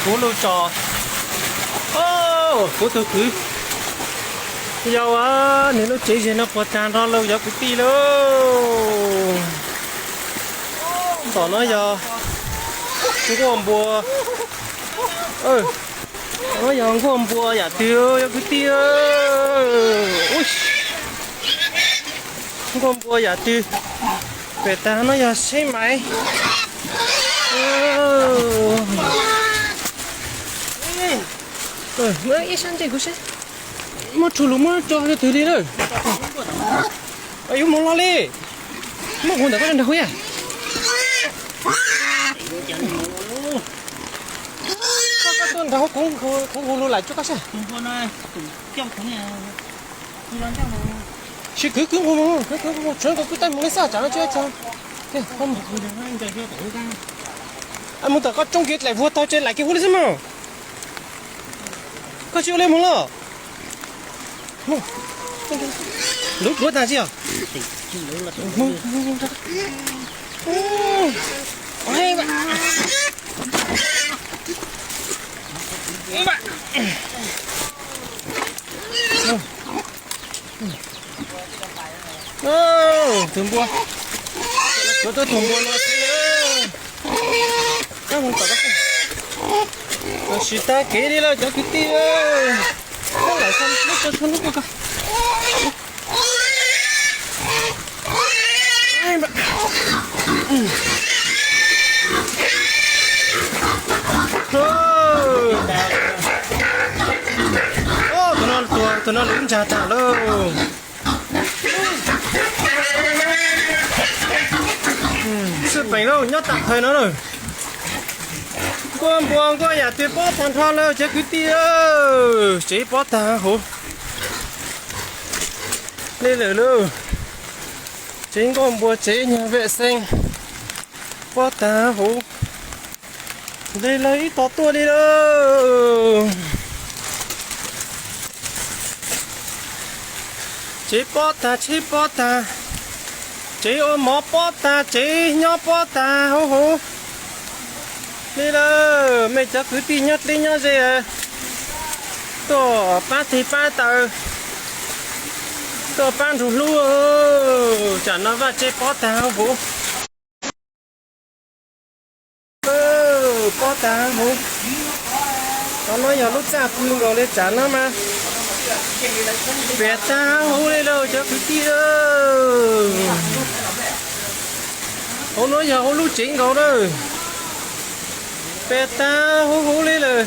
Kuv lub tso, kuv tus kwv yau, nws lub tsev ze no puas tag nrho lauj cov kwv tij lauj. Tom no yog nkuaj npua, no yog nkuaj npua yam twg cov kwv tij? Nkuaj npua yam twg? Pem tag no yog seb maiv. Ib sab ntsej kuv seb, muab tshua lus muab tso twg li na. Yuav mus los li, muab hu ntawm koj nrog hauv yam. Koj tuaj nrog hauv kuv, kuv hu lus laim tso koj seb. Sis kwv kwv mus, kwv kwv mus, tsuav nkaus kwv taij mus li xwb, tsam no tsis ua cas. Mus tom koj tsoob kev dlaim vuag tau ces laim kev hu li xwb mas. Koj tsis ua li mus los. Luv pluav tag tsis yog? Tus npua, tus npua no, siv tag kev li lawm cov kwv tij. Lawm, tus no, tus no lwv ntsag tag lauj. Xwb peem lauj, nyob tam thawj no lawm. Nkuaj npua nkuaj yam twg pob tag nrho lawm cov kwv tij. Tsev pob tag huv li lawm lauj. Tsev nkuaj npua tsev nyuag vem xees pob tag huv li lawm, ib tog tuaj li lauj. Tsev pob tag, tsheb pob tag, tsev ua mov pob tag, tsev nyob pob tag huv huv li lawm. Mej cov kwv tij nyob deb nyob ze, tuaj pab tig pab taw, tuaj pab nrug hlub, tsam no vaj tsev pob tag huv huv. Pob tag huv. Qhov no yog lub txaj pw nkaus li, tsam no mas pem tag huv li lawm cov kwv tij. Hauv no yog hauv lub tsev nkaus lawm. Pem tag huv huv li lawm.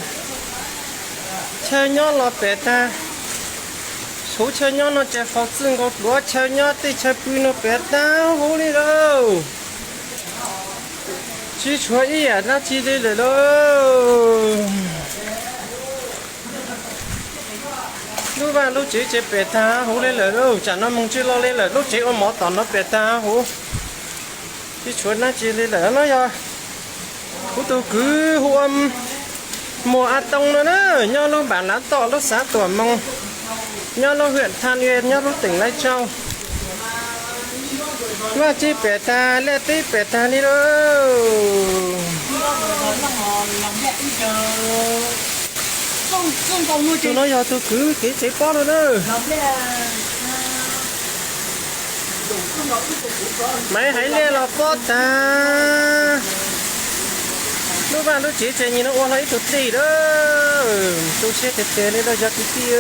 Chaw nyob los pem tag. Huv chaw nyob no ces faus txwj nkaus, pluav chaw nyob tej chaw pw no pem tag huv li lawm. Tsis tshuav ib yam dab tsi li lawm lauj. Lub vaj lub tsev ces pem tag huv li lawm lauj. Tsam no moog tsis loj li lawm, lub tsev ua mov tom no pem tag huv. Tsis tshuav dab tsi li lawm. No yog kuv tus kwv hu ua Muas A Too no na, nyob lub npam Lav Toj lub xav Tuam Moos, nyob lub hwm Thaj Nyiaj, nyob lub teem Laiv Tsaug. Vaj tsev pem tag, liaj teb pem tag li lauj. Tus no yog tus kwv kev tsev pob no na. Maiv haiv liaj los pob tag. Lub vaj lub tsev tsev nyim no ua hlo ib tug dlej lawm. Tu siab tiag tiag li lauj cov kwv tij.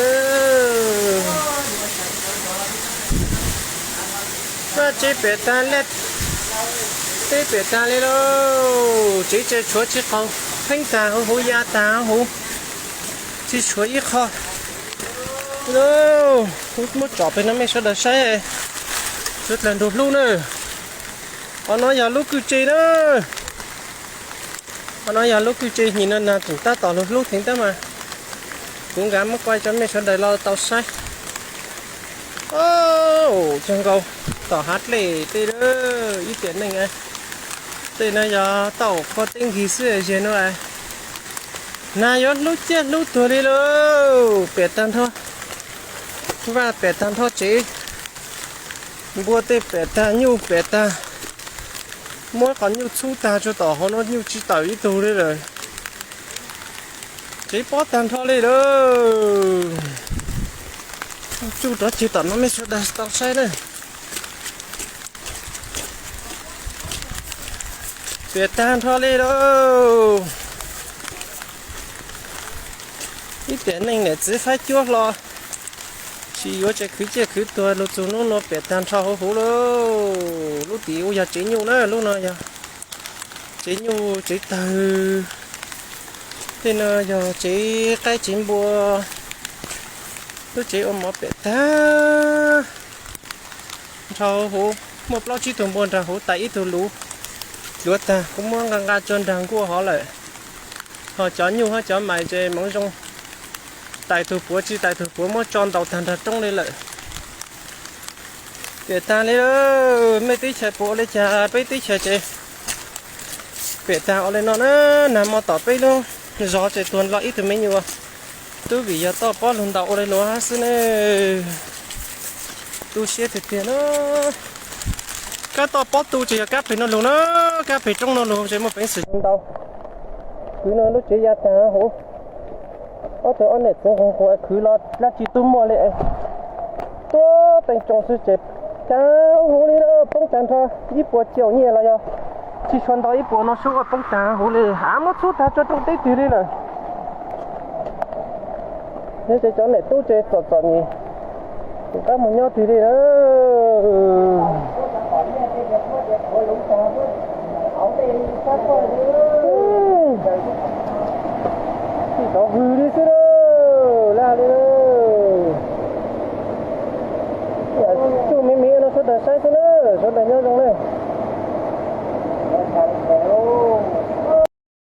Vaj tsev pem tag, liaj teb pem tag li lauj. Tsev tsev tshuav tsis qaug, pheej tag huv huv, ya tag huv, tsis tshuav ib qho. Muab tsom pem no mej sawv daws saib, sawv dlawg nrug hlub na. Qhov no yog lub kwj tse na. Qhov no yog lub kwj tse, nyim no nag tseem tab tom lug hlub heev tab mas kuv nkaag muab kuaj rua mej sawv daws los tau saib. Cog nkaus tom hav dlej tej, ib tiam neej, tej no yog tau qhua teb nkig xwb, zag nuav nag yuav hlub ciaj hlub tuag li lauj. Pem tag nrho, vaj pem tag nrho, tsev npua tej pem tag, nyuj pem tag, muab qhov nyuj txhub tag tsuas tom hauv no, nyuj tsis tawm ib tug li lawm. Tsev pob tag nrho li lawm. Tsuj rov cig tom no mej sawv daws tau saib na. Piam tag nrho li lawm. Ib tiam neej niam txiv faib cuab hlo, tsis yuav tsev khwv ciaj khwv tuag lug txug nub nua piam tag nrho huv huv lawm. Lub tim ub yog tsev nyuj na, lub no yog tsev nyuj tsev tawg. Tej no yog tsev qaib tsev npua. Lub tsev ua mov piam tag nrho huv huv, muaj plaub tsib tug npua nraag huv, tais ib tug luv dluav tag, kuv muab nqa nqa tso nraag nkuaj hov lawm. Ho cov nyuj hab cov mais ces hmoov zoo, tais tug puav tsi tais tug puav muab tso ntaus tag nrho roob li lawm. Piam tag li lawm. Mej teb chaws puas ua li cas, peb teb chaws ces piam tag ua li no na. Nag mo tom peb lub zog ces tuag lo ib tug me nyuam, tub vim yog toj pob lug ntaus ua li no hab xwb ne. Tu siab tiag tiag na. Kab toj pob tu ces yog kab peg no lug na, kab peg roob no lug ces muaj peev xwm zoo ntau. Khwv no lub tsev ya tag huv, ob tug ob niam txiv nquag nquag khwv los dlaab tsi tub muaj li. Tuab teej tsoom xwb ces tag huv li lawm, poob tag nrho. Ib puas caum nyiaj los yog tsis tshua ntau, ib puas no sub ua poob tag huv li, av muab txhub tag tso rooj teb twg li lawm. Yog ces cov niam tub ces txom txom nyem, tus qab mus nyob twg li lawm.